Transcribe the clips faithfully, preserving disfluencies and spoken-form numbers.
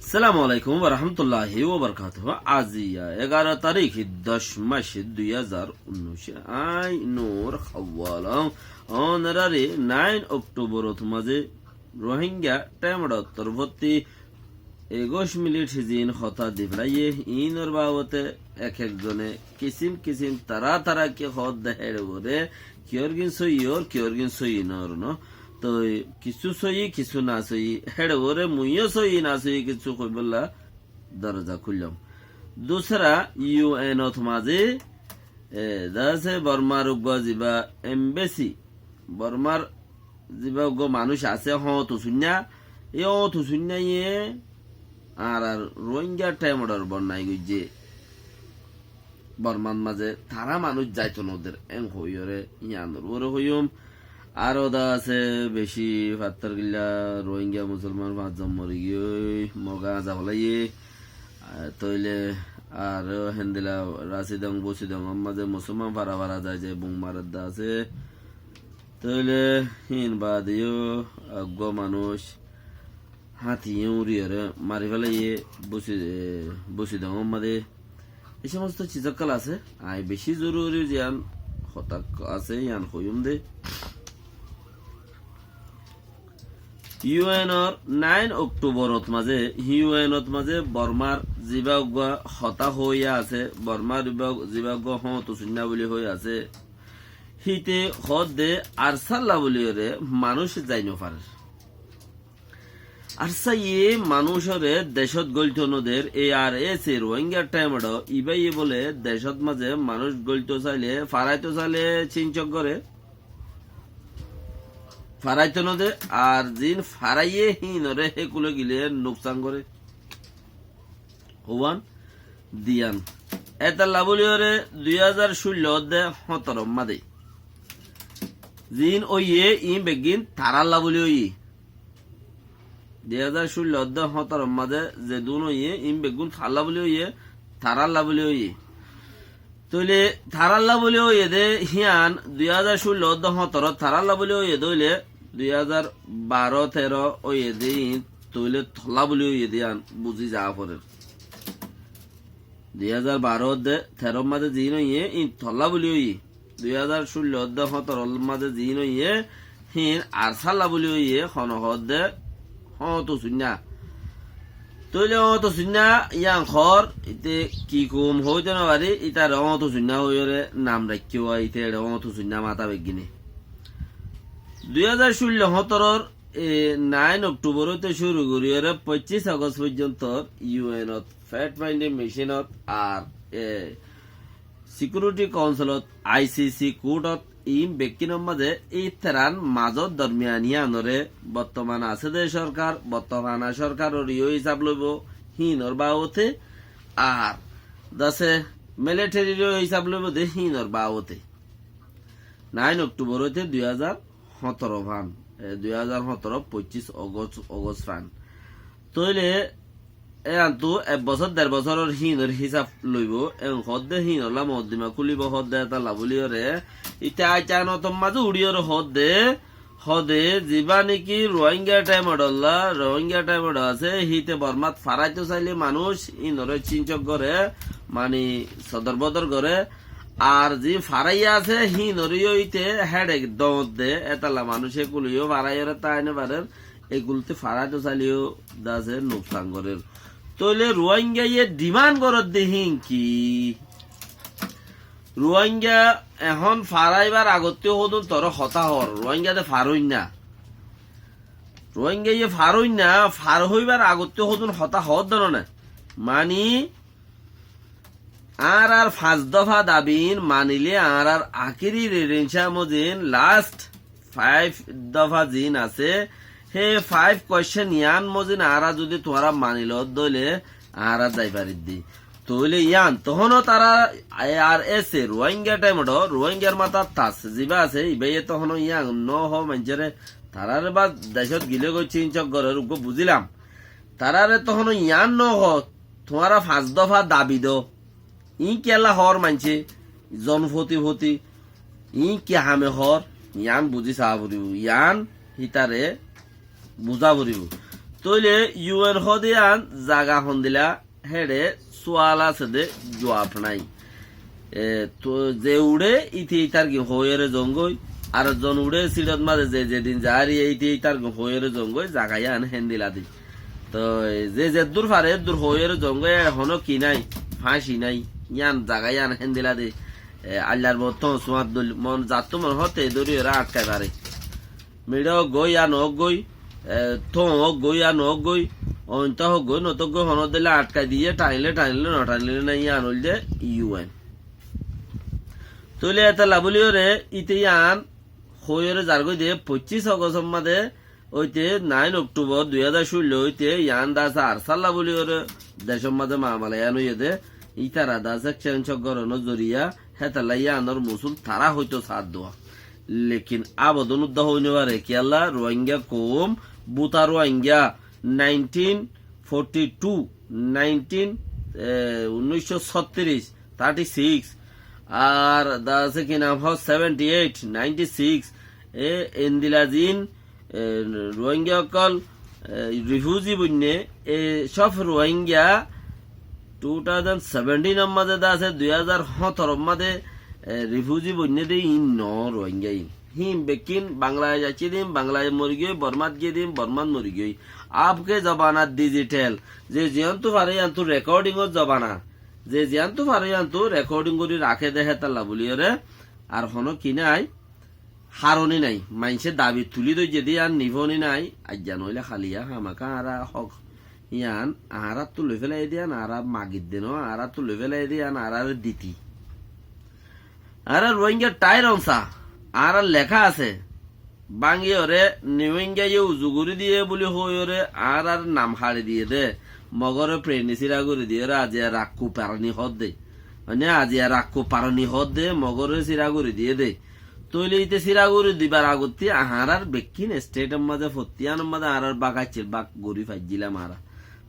Assalamu alaikum warahmatulláhi wabarakátuhu. Aziya egaró tarík, doc mac, dui házar unnúic. Añí Nur Hawalong. Ónoraré nain Okthóborot mazé Ruáingga thaimoror torfótti ekuic minit ziín hotá di félaiye, iínor baabute ek ek zone kisím kisím tará tará ki hoódde héçe goré, kiyór gín sóiyi ór, kiyór gín sóiyi nóor no. Toi kissú sóiyi, kissú nasóiyi, héçe goré muiyó sóiyi nasóiyi kissú hoibólla doroza kúillom. Dusra, yu en ot mazé, e, de asé Bormar uggúa zibá embesi, Bormar zibá uggúa manúic asé, hoóñtu suinná, e hoóñtu suinnáye añárar Ruáingga thaimoror bonnai goijjé. Bormar mazé tará manúic zaito noder, en hoiyóre yíanor uore hoiyúm. Aró de asé bicí fattar gilla Ruáingga musolman fañs zon mori giyói, Moga aza félaiye. Tóile aró héndilla Rasidong, Bosidong or mazé musolman fara fara zai zai bum marer de asé. Tóile híin baade yó eggúa manúic háñti uñriyóre mari félaiye Bosi, e, Bosidong or mazé. Ei somosto ciz ókkol asé, añí bicí zoruri ziyán hotá asé yían hoiyúm de. Yu en or nain Okthóborot mazé, yu en ot mazé Bormar zibá uggúa hotá hoóiya asé, Bormar zibá, zibá uggúa hoóñtu suinná buli hoóiya asé, híte hoódde ARSA lla buliyóre manúic zai nofarer. ARSA ye manúicoré decót góilto noder, ARSA Ruáingga thaimoror ibáye bóle decót mazé manúic góilto sailé, faráito sailé cíncok goré, faráito node, ar ziín faráiye híinoré hékule gile nuksan goré. Houwan diyan. Étalla buli óre dui házar cúllo de hóñtoror mazé ziín óiye iín beggín tarálla buli óiye. Dui házar cúllo de hóñtoror mazé zedún óiye iín beggún tarálla buli óiye, tarálla buli óiye. Tóile tarálla buli óiye de híyan dui házar cúllo de hóñtorot tarálla buli óiye de óile dui házar baró teró óiye de iín tóile tolla buli óiye de yían buzí zaa forer. Dui házar baró de teró mazé ziín óiye, iín tolla buli óiye. Dui házar cúllo de hóñtoror mazé ziín óiye, híin ARSA lla buli óiye, hono hoódde hoóñtu suinná. Tóile hoóñtu suinná yían hoór, íte ki koum hoóito nofarí, ítare hoóñtu suinná hoiyóre nam raikkó, íte eçe hoóñtu suinná matá beggíne. Dui házar cúllo hóñtoror e, nain Okthóbor óite cúru goríyoré foñcíc Agost foijjonto yu en ot, Fact Finding Mission ot, ar, e, Security Council ot, I C C Court ot, iín bekkínor mazé ítarar mazór dormiyan yíanoré bottoman asé dé sorkar, bottomana sorkaror yó hísab loibó híinor baabute, ar dase militarir yó hísab loibó dé híinor baabute. Nain Okthóbor óite dui házar hóñtoró fán, e, dui házar hóñtoró foñcíc Agost, Agost fán. Tóile e antu ek bosór, der bosóror híinor hísab loibó, en hoódde híinolla mokoddima kúlibo hoódde étalla buli óre, íte aicán otor mazé uçí óre hoódde, hoódde zibá néki Ruáingga thaimoror olla, Ruáingga thaimor asé, híte Bormát faráito sailé manúic, híinoré cíncok goré, mani sodor bodor goré, ar ziín faráiya asé, híinoré yó íte héçe doñt de, étalla manúic ékule yó faráiyoré táai nofarer, ékulte faráito sailé yó dase nuksan gorér. Tóile Ruáinggaye dhimán gorédde híin ki? Ruáingga ehón faráibar agottí hodún toré hotá hoór, Ruáingga de faróinna. Ruáinggaye faróinna, faró hoibar agottí hodún hotá hoódde no né. Mani, añárar fañs dofa dabi iín manilé añárar akéri ririnca mozin, last fáif dofa ziín asé, hé fáif koiccén yián mozin añára zudi tuáñra mani loódde óile añára zai fariddi. Tóile yián tohóno tará ARSA Ruáingga thaimoror, Ruáinggar matát tas zibá asé, ibáye tohóno yián nohó maincóre, taráre bá decót gilé goi cíncok gorér uggúa buzílam. Taráre tohóno yián nohó, tuáñra fañs dofa dabi do. Iín kiyólla hoór maincé, zon foti foti, iín ki hame hoór, yián buzí saá foribó, yián hítare buzá foribó. Tóile U N hoóde yían zaga hondila, héçe sual asé dé, juab nái. E, to ze uçé íte ítar gín hoóiyore zoóngoi, ar zon uçé síçot mazé ze zedin zaáriye íte ítar gín hoóiyore zoóngoi, zaga yían héndila dé. To, e, ze zeddúr fare eddúr hoóiyore zoóngoi, éçe honó ki nái, fáñci nái, yían zaga yían héndila dé. E, Allar boóut toóñr suáñt dóil, mon zattú mon hoó te dóri ore añtkai fare. Miçá óggoi, yá noóggoi, e, tóu óggoi, yá noóggoi, ointa óggoi, notóggoi, honódde añtkai diyé, thañilé, thañilé, nothañilé nái, yían óilde U N. Tóile étalla bóliyoré íte yían hoóiyoré zargói dé, foñcís Ogostór mazé óite, nain Okthobor dui házar cúllo óite, yían dase ARSA lla bóliyoré decór mazé mamala yían óiye dé, ítara dase cénc gorónor zoriya, hétalla yíanor musúl tará hoitó saádduwa. Lekin abodón uddá hoói nofaré, kiyólla Ruáingga koum, búta Ruáingga, nineteen forty two, nineteen, e, unnícco sóttiríc, thirty six, ar dase ki nam hoó, seventy eight, ninety six, e, endila zin, e, Ruáingga ókkol, e, rifuzi boinné, e, sób Ruáingga two thousand seventeen or mazé dase dui házar hóñtoro mazé, e, rifuzi boinné dé íin noó Ruáingga íin. Híin bekkín Bangladec aiccé dé íin, Bangladec morigiyói, Bormát giyé dé íin, Bormát morigiyói. Abke zobana dijitel, ze ziyántu fare yíantu rekodhingor zobana, ze ziyántu fare yíantu rekodhing gorí raké dé hétalla bóliyoré, ar honó ki nái, haróni nái, maincé dabi tulí dóijje dé yían nifóni nái, aijja noóile háliya hámaka añára hók yían añáráttu loifélaiye dé yían añára magidde noó, añáráttu loifélaiye dé yían añáráre diti. Añára Ruáingga tháiron sa, añárar leká asé, báñgiyoré Ruáinggaye uzu gorí diyé bóli hoóiyoré añárar nam haçi diyé dé, Mogoré preni síra gorí diyóre aziya rakku parani hoódde. Mane aziya rakku parani hoódde, Mogoré síra gorí diyé dé. Tóile íte síra gorí dibar agottí añárar bekkín estétor mazé, fottí yíanor mazé añárar bák accíl, bák gorí faijjílam añára.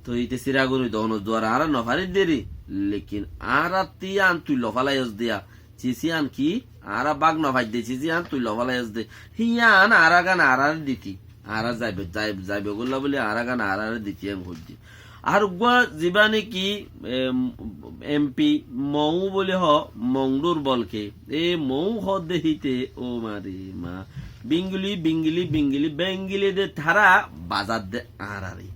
Toi íte síra gorí doonor duare añára nofarídde ri, lekin añárattí yían tui lofálaiyos dé yá. Cis yían ki? Añára bák nofaidde, cis yían tui lofálaiyos dé. Híyan añára gán añáráre diti. Añára zaibe, zaib-, zaibe gólla bóli añára gán añáráre diti yían hoiddé. Ar uggúa zibá néki, em, M P Mou bóli hoó, Mongdur bolke. E Mou hoódde híte, ó mare ma. Bingili, bingili, bingili, bengili de tará bazar de añáráre.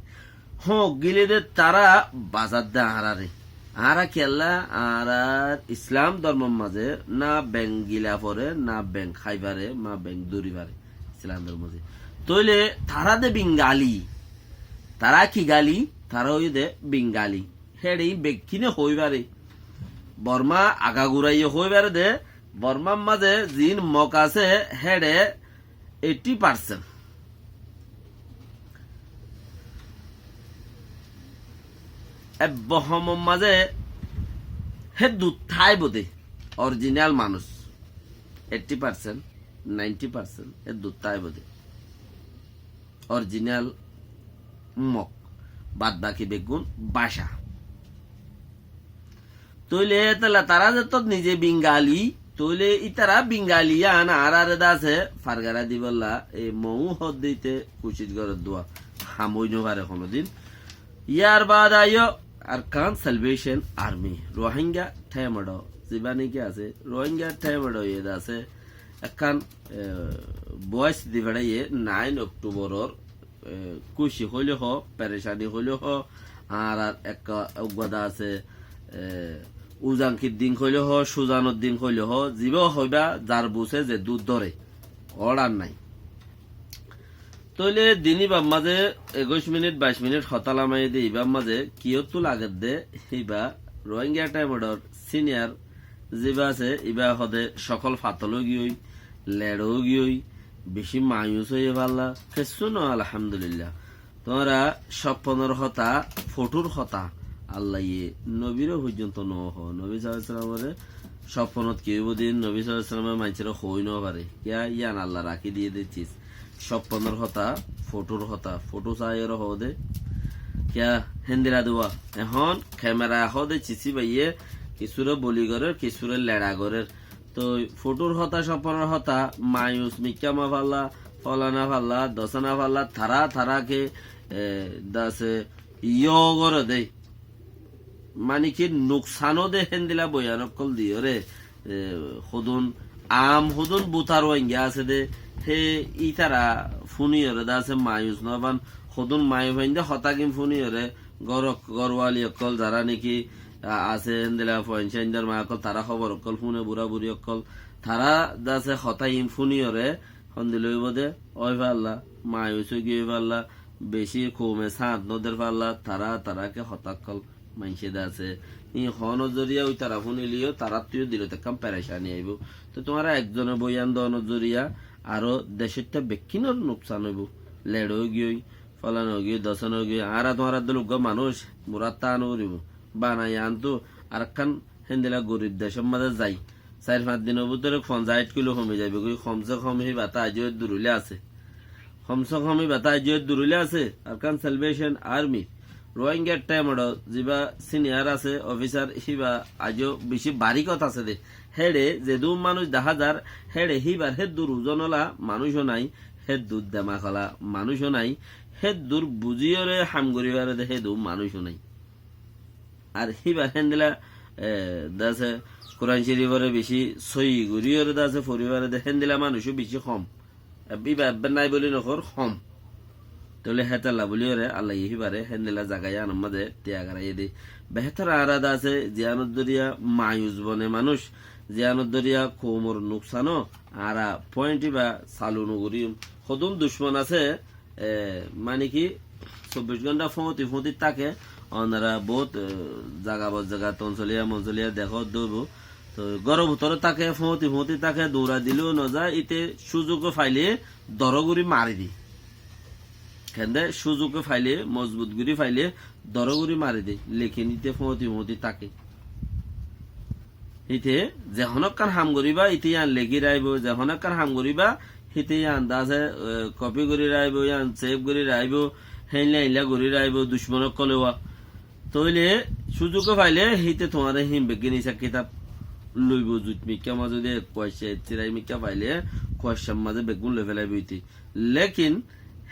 Hoóñk gilé dé tará bazar dé añáráre. Añára kiyólla, añárar Islam dormor mazé na beng gila foré, na beng hái faré, na beng dóri faré. Islam dormor mazé. Tóile tará dé Bingali. Tará ki gali? Tará óiye dé Bingali. Héçe bekkíne hoói faré. Borma agaguraye hoói faré dé, Bormar mazé ziín Mok asé, héçe eighty percent. Ebbo homor mazé hé dut táibo dé, orijinal manúic. Eighty percent, ninety percent hé dut táibo dé. Orijinal Mok. Bad baki beggún báca. Tóile étella tará zetót nize Bingali, tóile ítara Bingali yían añáráre dé asé fargara dibolla, e Mou hoódde íte kucíc gorér dé uwá. Ham ói nofaré honódin. Yar baade aiyó Arakan Salvation Army, Rohingya Themedo, zibá néki asé, Rohingya Themedo ye dé asé, ekkán, e, voice di feçáiye nine October or e, kúci hoilé hoó, perecani hoilé hoó, añárar ekka uggúa dé asé, e, uzankir din hoilé hoó, cúzanor din hoilé hoó, zibá hoibá zar busé ze dut dóre, órar nái. Tóile din íbar mazé ekuic minit, baic minit hotá lamaiyé dé íbar mazé kiyóttu lager dé, íba Rohingya Themedo r senior zibá asé, íba hoóde sokól fatol óigiyoi, leço óigiyoi, bicí mayus óiye falla, kessú noó, alhamdulillah. Tuáñra copponor hotá, fothúr hotá, Allaye nobire foijjonto noó hoó. Nobi sallallahu alaihi wasallam ore copponot ki óibo din, Nobi sallallahu alaihi wasallam e maincóre hoói nofaré. Kiyá, yían Allah rakí diyé dé cis. Copponor hotá, fothúr hotá, fothú saáiyoré hoóde. Kiyá, héndilla dé uwá. Ehón kemera hoóde cisí baiyé, kissúre boli gorér, kissúre leça gorér. Toi fothúr hotá, copponor hotá, mayus mikká mafalla, Fólana falla, dosana falla, tará, tará ke, e, dase, yó goré dé. Mani ki nuksan ó dé héndila boyan ókkol diyóre, e, hodún, am hodún butar Ruáingga asé dé, hé ítara fúniyoré dase mayus no ban, hodún maiyafúain dé hotágin fúniyoré, górok-, górwali ókkol zará niki, a, asé héndila fuain sáindor ma ókkol, tará hóbor ókkol fúne, burá-buri ókkol, tará dase hotágin fúniyoré, hondilla óibo dé, ói falla, mayus ói giyói falla, beci koume sáñt no der falla, tará, tará ke hotá ókkol maincé de asé. Híin hoónor zoriya ói tará fúnile yó, taráttu yó dilot ekkán perecani aibó. Toi tuáñra ekzone boyan doonor zoriya aró decótta bekkúnor nuksan óibo. Leço ói giyói, fólana ói giyói, dosana ói giyói. Añára tuáñrar dóilla uggúa manúic, murad táa no foribó. Banai antú arekkán héndila gorib decór mazé zai. Sair fañs dinor bútore fonzaic kilo homi zaibói, homse hom híba tá aijjó eddur óile asé. Homse hom híba tá aijjó eddur óile asé. Arakan Salvation Army, Ruáinggar thaimot zibá siniyar asé, ofisar, híba aijjó beci bari hotá asé dé. Héçe zedún manúic dahá zar, héçe híbar héddur uzonola manúic ó nai, héddur demak ola manúic ó nai, héddur buzíyoré ham gorí fare dé héddur manúic ó nai. Ar híbar héndila, e, dase Kuran Coriforé beci sóiyi goríyoré dase fori fare dé héndila manúic ó beci hom. E, íba ebbe nai bóli no hoór, hom. Tóile hétolla bóliyoré Allaye híbaré héndila zaga yíanor mazé tiya goráiye dé. Behétor añára dase ziyánor zoriya mayus bone manúic, ziyánor zoriya koumor nuksan ó añára point íba salu no goríyum. Hodún ducmon asé, e, mani ki, sobbic gónta fóñti fóñti táke, onora bout, e, zaga bot zaga tonsoliya monsoliya dekó dóibo. Toi góror bútore táke, fóñti fóñti táke, duñra dilé ó no za, íte cúzuk ó faile dóro gorí mari dé. Kende cúzuk ó faile, mozbut gorí faile, dóro gorí mari dé. Lekin íte fóñti fóñti táke. Híte ze honó ekkán ham goríba, íte yían lekí raibó, ze honó ekkán ham goríba, híte yían dase, e, kopi gorí raibó, yían sef gorí raibó, héinla héinla gorí raibó, ducmon ókkole wá. Tóile cúzuk ó faile, híte tuáñre híin beggín isab kitab loibó, zuit mikká mazé de kuaicca, sirai mikká faile, kuaiccár mazé beggún loi felaibó íte. Lekin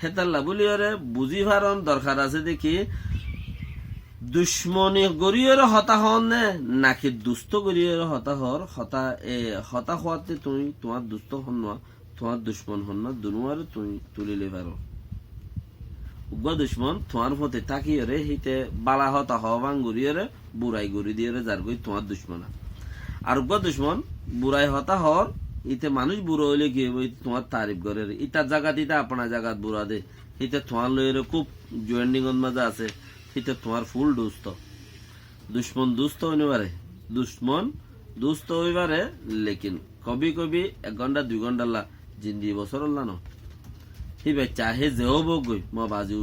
hétolla bóliyoré buzí faron dorkar asé dé ki, ducmoni goríyoré hotá hoór né, naki dustó goríyoré hotá hoór, hotá, e, hotá hoóatte tuñí tuáñr dustó honnúa, tuáñr ducmon honnúa, dunuwaré tuñí tuli loi faro. Uggúa ducmon tuáñr fóñti tákiyoré híte bála hotá hoó bang goríyoré, burai gorí diyoré zargói tuáñr ducmon. Ar uggúa ducmon burai hotá hoór, íte manúic bura óile ki óibo, íte tuáñr tarif gorér. Ítar zagat íte apna zagat bura de. Híte tuáñr loiyóre kúb joindingot mazé asé. Híte tuáñr ful dustó. Ducmon dustó ói no fare. Ducmon dustó ói fare, lekin kobi kobi ek gónta dui góntalla, zindigi bosórolla no. Híba cahe ze óbok goi, mo bazi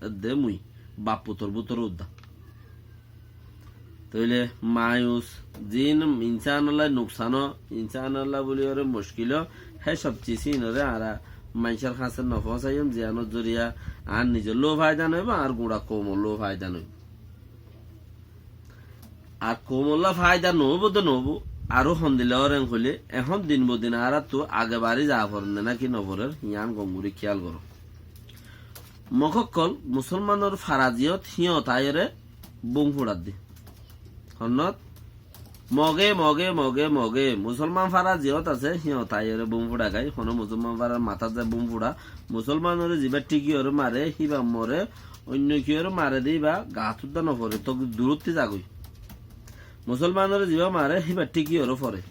de mui, baf putor bútore udda. Tóile mayus, ziín insánolla nuksan ó, insánolla bóliyoré muckil ó, hé sob cis íinoré añára maincór hañsé no foóñsaiyum, ziyánor zoriya añár nizollóu faida no óibo, añár guñça koumollóu faida no óibo. Ar koumolla faida no óibo de no óibo, aró hondilla ór en hoilé, ehón din bodin añáráttu age bari za forer né náki no forer, yián gom gorí kíyal goró. Mok ókkol, musolmanor faraziyot híyot aiyóre bum fuçar dé. Honnot? Moge, Moge, Moge, Moge. Musolman fara ziyot asé, híyot aiyóre bum fuça gái. Honó musolman farar matát zai bum fuça. Musolmanoré zibá thíkiyoré mare, híba more. Oinno kiyoré mare dé íba gaát udda no fore, tók durótti zagói. Musolmanoré zibá mare, híba thíkiyoré fore.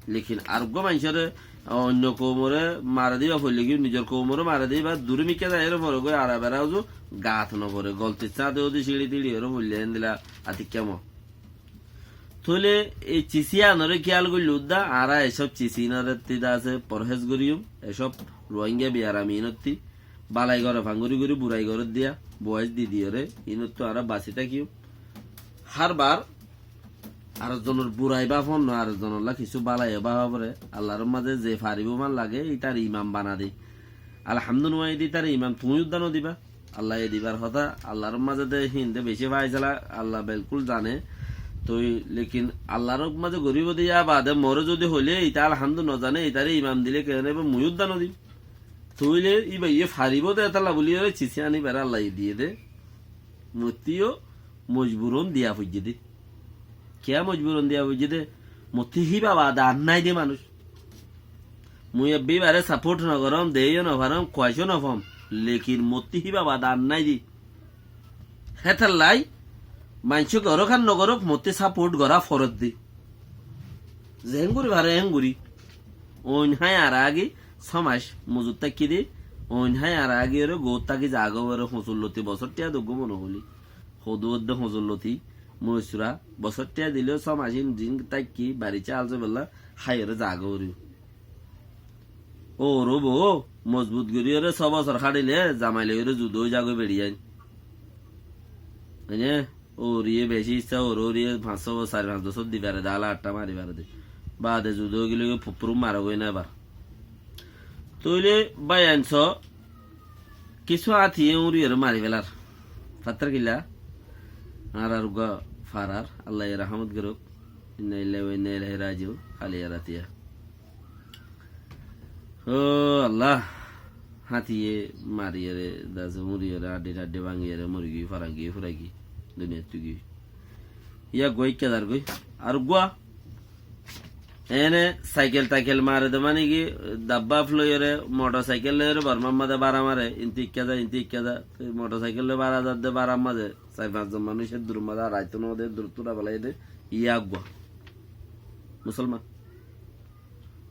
Lekin ar uggúa maincóre, oinno koumoré mare dé íba foille ki, nizor koumoré mare dé íba duré mikká zaiyóre fore goi, ar ebara uzu gaát no fore, goltir sáñte uzu siçi tiçi óre foille héndilla atikká mo. Tóile ei cis yíanoré kíyal goillé udda, añára ecób cis yíanoré tída asé forhéz goríyum, ecób Ruáingga biyaram iínottí, balai goré fangori gorí, burai goré diya, buwais di diyoré, iínottú añára basi tákiyum. Hár bar ar zonor burai báfon no, ar zonolla kissú balai ó báfa foré, Allar mazé ze faribó fán lage, ítar imam bana de. Alhamdu no aiyé de ítar imam tuñí udda no diba. Allaye dibar hotá, Allar mazé de híinde beci faisala, Alla belkúl zane. Toi lekin Allar mazé goríbo de yá baade more zodi hoilé, ita alhamdu no zane, itare imam dile keén óibo, mui udda no dim. Tóile íbayé faribóu de étalla bóli óre cisi aní ibáre Allaye diyé dé. Mottí yó mojburon diya foijjé dé. Kiyá mojburon diya foijjé dé? Mottí híba baade ar nái dé manúic. Mui ebbe íbaré sapót nogorom, de yó nofarom, kuwaic ó nofam. Lekin mottí híba baade ar nái dé. Hétallai maincé gorók ar nogorók mottí sapót gorá foredde. Zeén gorí fare eén gorí. Oin hái añára agi só mac mozut táikki dé, oin hái añára agi óre goót táki zagói óre hoñsur loti bosór thiañ doggúa mone hoilé. Hodú edde hoñsur loti, moisura, bosór thiañ dilé só mac in din táikki bari cál sóibella hái óre zagói óre. Óuro bou mozbut gorí óre só bosór háçile zamai loi óre zuda ói zagói beçiyain. Óuro ye beci issá, óuro ye fañs só bosór, sair fañs bosór di fare de, ala atta mari fare de. Baade zuda ói gile goi fufuruf mara goi na ebar. Tóile báiyain só, kissú áñtiye úñri óre mari felar. Fattar killa? Añárar uggúa farar, Allaye rahámot gorók. Inna lillahi wa inna ilaihi rajiun, háli eratiya. Ó Allah, háñtiye mariyóre, dase úñriyóre, añçi-ṭañçi báñgiyóre, morigiyói, faragiyói, furagiyói, duniyaittú giyói. Yá eggúa ikká zargói. Ar eggúa, ene saikel-taikel mare de mane ki, dabbá loiyóre, motorsaikel loiyóre, Bormar mazé bára mare, inti ikká za, inti ikká za, motorsaikel loi bára zadde, bárar mazé, sair fañs zon manúic eddur mazé, ar aitó node, eddur túra felaiyé de, yá eggúa. Musolman.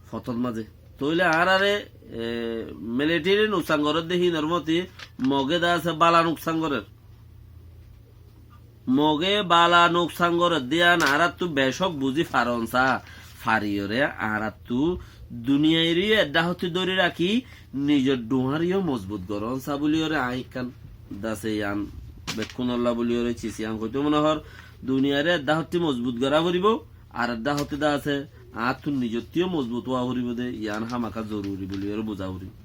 Fotót mazé. Tóile añáráre, e, militeri nuksan gorér de hínor moti, Mogé de asé bála nuksan gorér. Mogé bála nuksan gorér de yían añáráttu becók buzí faron sá, fariyóre añáráttu duniyairé edda hottí dóri rakí, nizor dhuáñre yó mozbut gorón sá buliyóre aññí ekkán dase yían bekkúnolla buliyóre cis yían hoitó mone hoór, duniyairé edda hottí mozbut gorá foribóu, ar edda hottí de asé, añáttu nizottú yó mozbut ówa foribóu de, yían hámaká zoruri buliyóre buzá foribóu.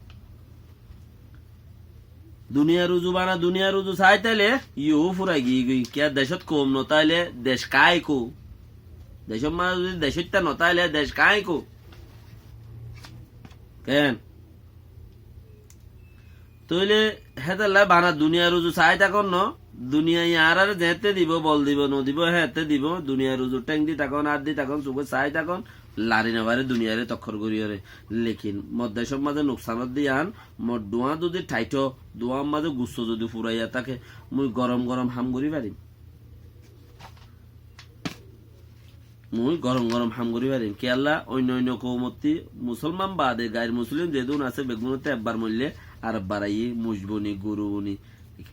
Duniyar uzu bana, duniyar uzu sai táile, yó furai giyói goi. Kiyá decót koum no táile, dec kaáñi kó? Decót mazé zudi decóitta no táile, dec kaáñi kó? Keén? Tóile hétalla bana duniyar uzu sai tákon no, duniyai añáráre zeéñtte dibou, bol dibou, no dibou, hééñtte dibou, duniyar uzu théng di tákon, át di tákon, sugói sai tákon, lari no fare duniyairé tokkor goríyoré. Lekin mor decór mazé nuksanot de yían, mor dhuáñ zudi thaithó, dhuáñr mazé gusso zudi furaiya táke, mui gorom gorom ham gorí farim. Mui gorom gorom ham gorí farim. Kiyólla, oinno oinno koumottí, musolman baade, gair musolim zedún asé, beggúnottú ebbar moille, ar ebbar aiyé, muc boni, guru boni.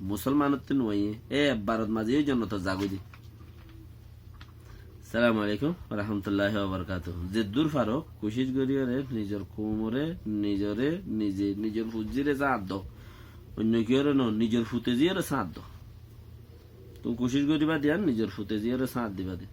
Musolmanottú nuaiyé, e ebbarot mazé yó jonnotot zagói de. Assalamu alaikum wa rahmatullahi wa barakatuhu. Zeddur faro, kucíc goríyoré, nizor koumoré, nizoré, nize, nizor fuzzíre sáñt do. Oinno kiyóre no, nizor futezíyoré sáñt do. Tuñí kucíc goríba de yían, nizor futezíyoré sáñt diba de.